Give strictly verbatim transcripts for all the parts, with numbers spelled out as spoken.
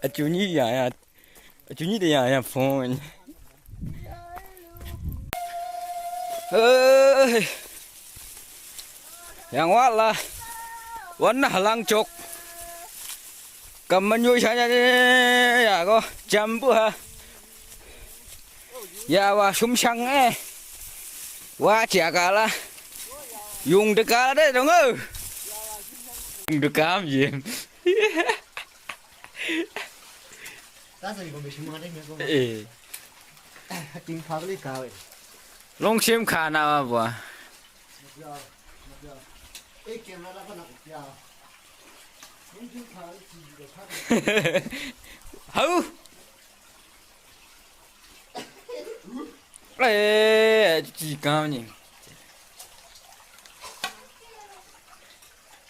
Achu ni ya ya. Achu ni de ya ya phone. Hey. Yang wa la. Wan na halang chok. Kam man yu sha ya ya ko. Jam bu ha. Ya wa shum shang eh. Wa chia ka la. Yung de ka de dong eh. Yung de kam yin. That's a good mission, man. Eh. Ting pa li ka. Long shim ka na wa bua. Eh, camera la ka na ya. Long shim ka li ka. Hau. Eh, chi ka ni.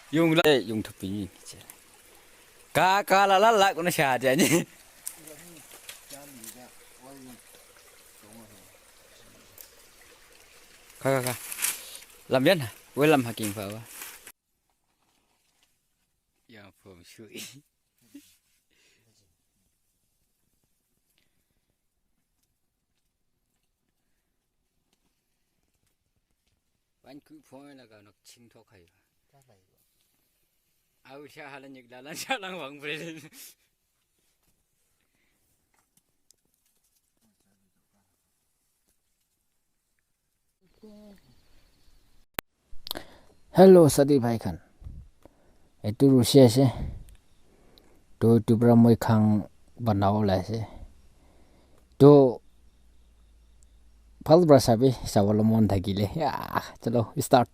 Yung la, eh, yung thupi ni. Ka, ka la la la ko na sha dia ni. Ka, ka, ka. Lam yan ha. Wei lam ha king fa wa. Ya phom shui. Wan ku phom la ka nok ching thok hai. Au sha ha la nyik la la sha lang wang bre. Hello, sadi bhai khan. Etu Russia ase. To etu para moi khan banabo lai ase. To bhal para sabi, sabole mon thakile. Ya, chalo, start.